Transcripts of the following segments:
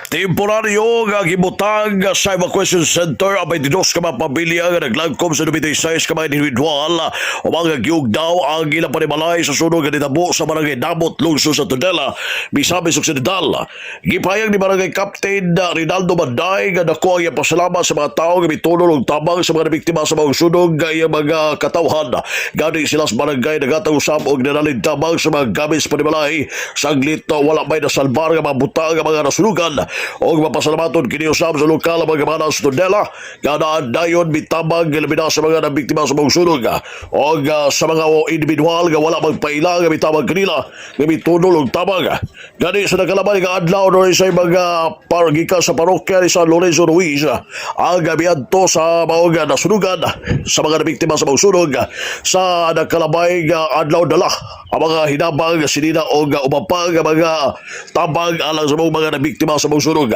Temporaryo nga gibutang sa evacuation center ang 22 ka mga pamilya nga naglangkom sa 96 ka mga individual o mga giugdaw ang ilang panimalay sa sunog nga nitabo sa Barangay Damot, lungsod sa Tudela, Misamis Occidental. Gipahayag ni Barangay Captain Rinaldo Manday nga dako ang iyang pasalamat sa mga tao nga mitulong og tabang sa mga biktima sa mga sunog nga iyang mga katawhan. Gani sila sa barangay nagatag usab og nanalid tabang sa mga gamit sa panimalay saglit wala may nasalbar nga mga butang nga mga nasunugan og mapasalamaton kini usab sa lokal nga mga gamana sa Tudela nga naan dayon mitabang, labi na sa mga nabiktima sa mga sunog og sa mga individual nga wala magpaila nga mitabang kanila nga mitudol og tabang. Gani sa nakalabay nga adlaw no sa mga pargikan sa parokya ni San Lorenzo Ruiz ang miadto sa maong nasunugan sa mga nabiktima sa mga sunog sa nakalabay nga adlaw, dala ang mga hinabang, sinina og uban pa nga mga tabang alang sa mga nabiktima sa mga sunog.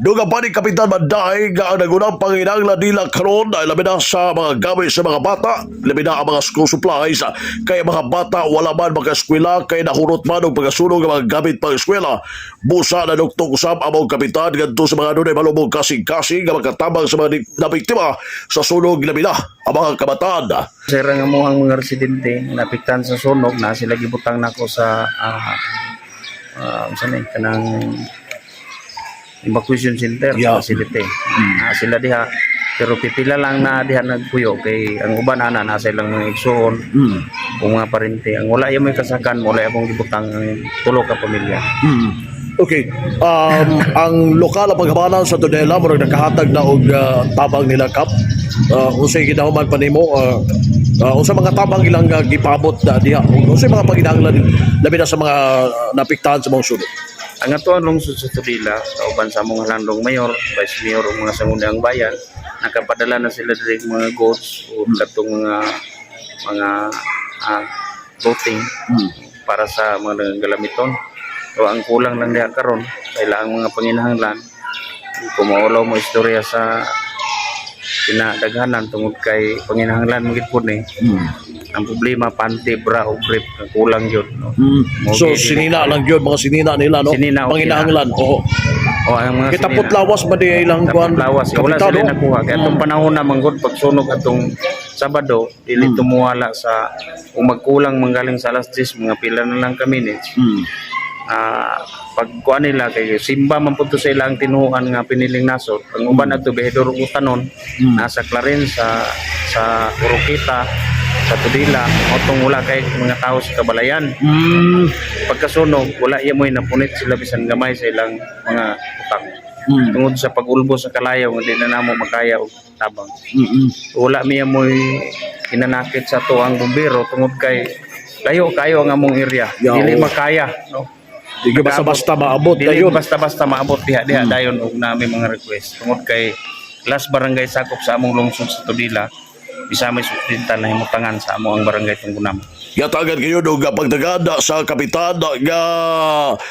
Dugang pa ni Kapitan Manday nga ang nagunang panginahanglan nila karon ay labi na sa mga gamit sa mga bata, labi na ang mga school supplies, kay mga bata wala man makaeskwela kay nahurot man og pagkasunog ang mga gamit pang eskwela. Busa na nuktok usab ang mga kapitan ngadto sa mga dunay malubong kasing-kasing nga makatabang sa mga nabiktima sa sunog, labi na ang mga kabataan. Sir, ang amuhang mga residente naapektahan sa sunog na sila gibutang nako sa unsa ni kanang evacuation center facility. Na sila diha pero pipila lang na diha nagpuyo kay ang uban ana nasa ilang mga igsuon o mga parente. Ang wala yung may kasakan, wala akong gibutang ang tulo ka pamilya. Okay. Ang lokal na paghabanan sa Tudela murag nakahatag na og tabang nila, Kap. Unsay ginahuman pa nimo, unsa mga tabang ilang gipabot na diha? Unsay mga panginahanglan labi na sa mga naapektahan sa mga sunog? Ang ato ang lungsod sa Tudela, kauban sa among halandong mayor, vice mayor ug mga sangguniang bayan, nakapadala na sila diri og mga goods o katong mga clothing para sa mga galamiton. So ang kulang lang diha karon sa ilang mga panginahanglan, kung maulaw mo istorya sa kinadaghanan tungod kay panginahanglan mo gid pud ni. Ang problema, panty, bra o brief ang kulang yun, no? So Okay, sinina lang yun, mga sinina nila, no? Sinina o Panginahanglan. Oo. O ang mga Kita sinina. lawas ba di ilang kuan? Tapos lawas. Wala Kapitan, sila no? nakuha. Kaya atong panahon na manggod pagsunog atong Sabado, dili tumuwala sa kung magkulang manggaling sa alas 10, mga pila na lang ka minutes. Pag kuan nila kay simba man pud to sa ilang tinuohan nga piniling nasod. Ang uban ato Bihidor ug Utanon, nasa Clarin, sa Oroquieta, sa Tudela, otong wala kay mga tao sa kabalayan. Pagkasunog, wala iya mo'y napunit sila bisan gamay sa ilang mga utang. Tungod sa pag-ulbo sa kalayaw, hindi na namo makaya og tabang. Wala miya mo'y hinanakit sa tuang bumbero tungod kay layo kayo ang among area. Yeah, Dili oo. makaya, no? Di ka basta-basta maabot Dili dayon. basta-basta maabot diha diha dayon og nami mga request tungod kay last barangay sakop sa among lungsod sa Tudela, Misamis Occidental, na himutangan sa amo ang Barangay Tunggunam. Yatagan kayo og pagtagad sa kapitan nga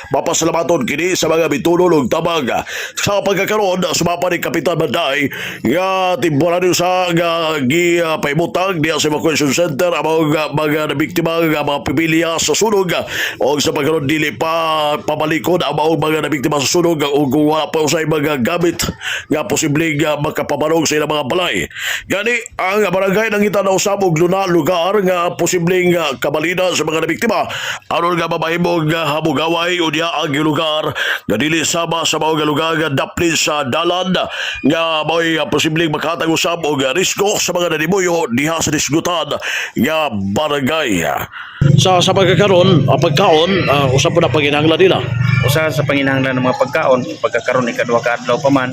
mapasalamaton kini sa mga mitulong og tabang. Sa pagkakaroon, sumapa ni Kapitan Manday nga temporaryo sa nga gipaimutang diha sa evacuation center ang mga nabiktima nga mga pamilya sa sunog o sa pagkaroon dili pa pabalikon ang mga nabiktima sa sunog o kung wala pa usay mga gamit nga posibleng makapabarog sa ilang mga balay. Gani ang barangay nangita na usab og luna lugar nga posibleng kabalina sa mga nabiktima aron nga mamahimong hamugaway unya ang lugar nga dili sama sa mga lugar nga daplin sa dalan nga mao'y posibleng makahatag usab og risgo sa mga nanimuyo diha sa disgutan nga barangay. Sa pagkakaroon, ang pagkaon, usab po na panginahanglan nila. Usa sa panginahanglan ng mga pagkaon, pagkakaroon ikaduha ka adlaw pa man,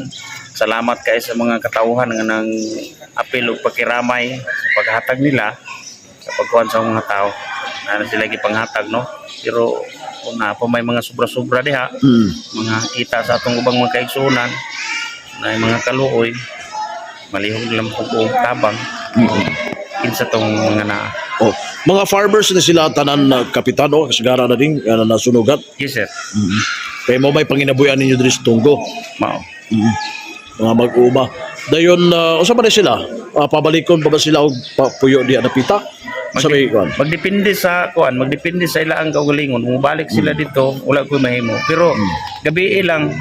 salamat kay sa mga katawhan nga nang apil og pakiramay sa paghatag nila sa pagkuhan sa mga tao. Na sila gipanghatag, no? Pero kung na pa may mga sobra-sobra diha, mga kita sa atong ubang mga kaigsuonan na mga kaluoy, malihog lang po og tabang kinsa tong mga na. Oh, mga farmers na sila tanan na, kapitan, no, kasagara na din nga nasunugan. Yes, sir. Kay mo may panginabuyan ninyo diri sa Tunggo, Mao. Mga mag-uma. Dayon usa ba ni sila? Pabalikon pa ba sila og puyo diha napita? Sa may kuan. Magdepende sa kuan, magdepende sa ilang kaugalingon. Mubalik sila dito, wala ko mahimo. Pero gabi lang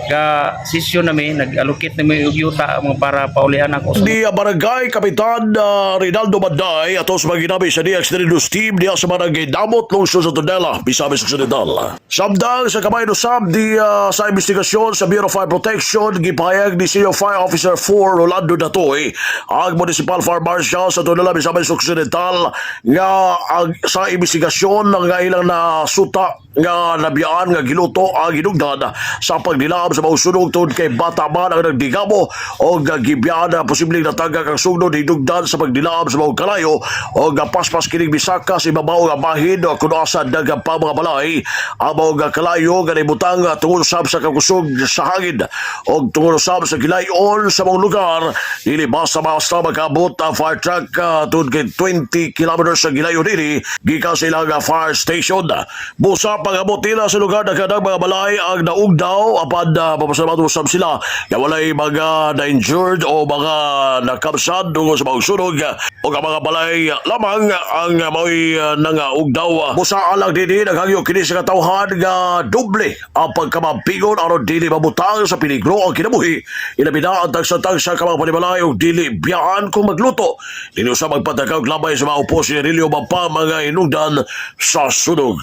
Ga session nami, nag-allocate nami og yuta mga para paulian ako sa Ni Barangay Kapitan Rinaldo Manday ato sa mga ginabi sa DX News Team diha sa Barangay Damot, lungsod sa Tudela, Misamis Occidental. Samtang sa kamay usab di sa investigasyon sa Bureau of Fire Protection, gipahayag ni Senior Fire Officer 4 Rolando Datoy ang Municipal Fire Marshal sa Tudela, Misamis Occidental nga ang, sa investigasyon nga ilang nasuta nga nabiyaan nga giluto ang hinungdan sa pagnilaab sa maong sunog tungod kay bata man ang nagdigamo o gibiyaan na posibleng natagak ang sugnod hinungdan sa pagnilaab sa maong kalayo o paspas kining misaka sa ibabaw nga bahin o kuno asa daghang pa mga balay. Ang maong kalayo nga naibutang tungod sab sa kakusog sa hangin o tungod sab sa gilayon sa maong lugar, dili basta basta magkaabot ang fire truck tungod kay 20 kilometers sa gilayon diri gikan sa ilang fire station. Busa pag-abot nila sa lugar, nagkadang mga balay ang naugdaw, apan papasalamat usab sila nga walay mga na-injured o mga nakamsad tungod sa maong sunog o ang mga balay lamang ang mao'y nangaugdaw. Busa alang dinhi, naghangyo kini sa katawhan nga doble ang pagkamampigon aron dili mabutang sa peligro ang kinabuhi, ilabi na ang tagsa-tagsa ka mga panimalay, ug dili biyaan kung magluto. Dili usab magpadakaw og labay sa mga upo, sigarilyo pa mga hinungdan sa sunog.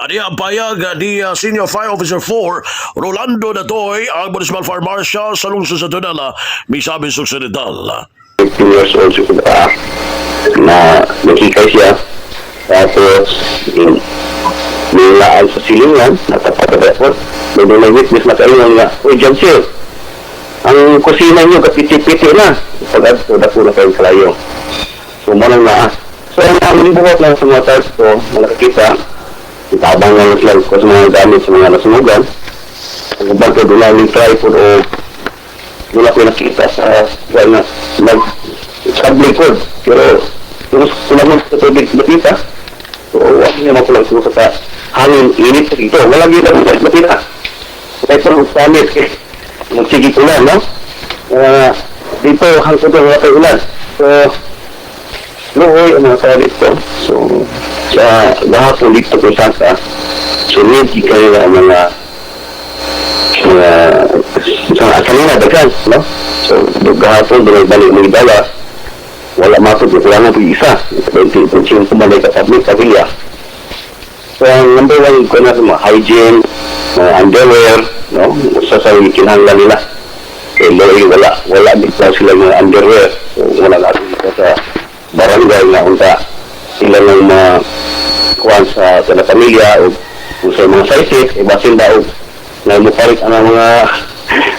Ani ang payag ni Senior Fire Officer 4 Rolando Datoy, ang Municipal Fire Marshal sa lungsod sa Tudela, Misamis Occidental. 15 years old siguro na naghikay siya. Tapos, nilaan sa silingan, natapat sa record. May may witness na kayo nga, "Uy, John Sir, ang kusina niyo, kapiti-piti na." Pag adto, dako na kayong kalayo. So, mo na. So, ang aming buhat lang sa mga tags ko, mga nakakita, tabang lang sila ko sa mga gamit sa mga nasunugan. Ang uban ko doon lang tripod o wala ko nakita sa wala na nag sablikod pero kung kulang sa tubig makita, so wala niya makulang siguro sa hangin, init sa dito, wala gyud ang makita kaya pero summit eh magsige ulan, no? Dito hangtod wala kay ulan, so luoy ang mga tao dito. So sa gahapon dito ko sa sunod kayo ang mga sa kanina daghan, no? So gahapon doon balik mo dala, wala matod ko lang ang isa 20% man ka public pamilya. So ang number one ko na sa mga hygiene, mga underwear, no? Usa sa kinahanglan nila kay luoy, wala dito sila mga underwear. So wala na dito sa barangay nga unta sila ng mga kuan sa pamilya o kung sa mga sizes e basin ba og na mupalit ang mga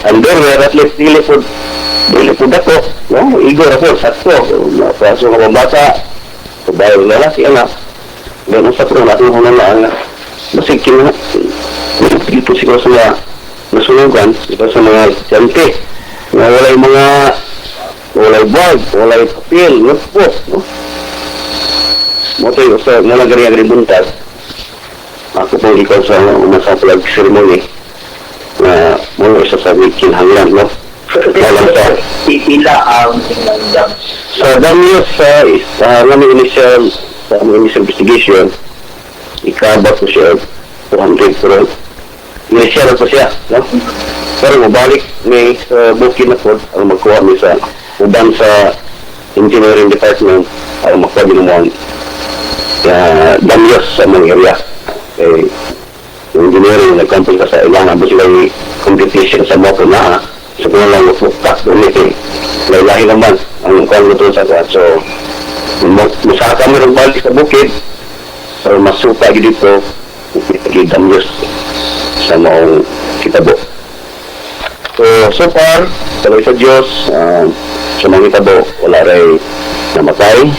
underwear, at least dili po dako, no? Igo ra po, sakto na praso nga pambata. So bayo lalaki anak then usa po natin ko na ang basig kina dito siguro sa mga nasunugan dito sa mga estudyante nga walay bag, walay papel, notebook, no? Mo to usa nga lang gani buntag ako pong ikaw sa una sa flag ceremony na mo isa sa kinahanglan, no? Alam sa Pipila ang dam? Sa danyos sa aming initial investigation, ikabot ko siya 200, pero initial po siya, no? Pero mabalik may sa bukid na po ang magkuha mi sa uban sa engineering department ang makuha din mo ang danyos sa mga area. Eh, yung engineering nag-compute sa ilangan ba sila yung computation sa moto na so kung lang mapuktak doon eh lahi naman ang kuan mo sa kuan. So musaka mo rin balik sa bukid pero masuka gid dito kita damyos sa maong kitabo. So so far, tuloy sa Diyos, sa mga kitabo wala ray namatay,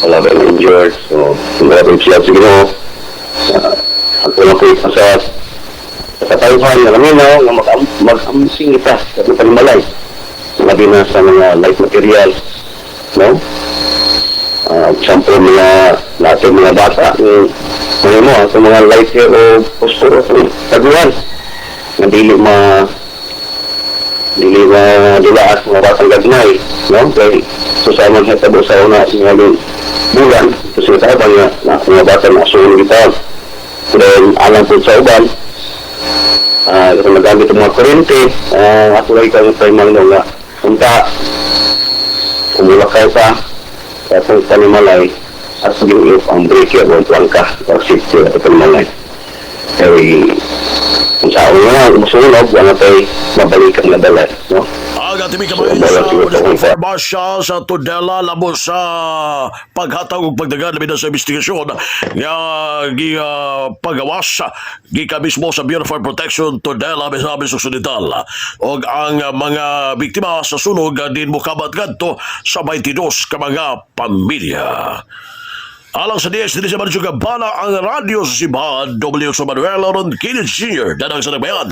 wala ray injured. So grabe sila sa Ginoo. Ang kulang ko sa katayuhan nga naminaw nga mag-amsing kita sa atong panimalay, labi na sa mga light materials, no? Example, mga natin mga bata yung mga mo sa mga lighter o posporo taguan nga dili ma dilaas mga batang gagmay, no? Kay so sa among hitabo sa una sa mga bulan so sila nga na mga bata na asunog kita. Then alang po sa uban Kung nagamit ang mga kuryente, ako lang ikaw ang primal no nga. Unta, kumulakay ka, sa atong panimalay, at yung ang breaker o ang plangka or safety at panimalay. Kaya, kung sa una, musunog, wala tayo mabalik ang nadala, no? Ang ating kamay sa Municipal Fire Marshal sa Tudela labo sa paghatag ug pagdagan labi na sa investigasyon nga gi pagawas gikan mismo sa Bureau for Protection Tudela, Misamis Occidental, og ang mga biktima sa sunog din mokabat kadto sa 22 ka mga pamilya. Alang sa DS, dinhi sa Mario Gabana, ang radyo sa simbahan, W. Manuel Ronquillo Jr., Danang sa Nagbayan.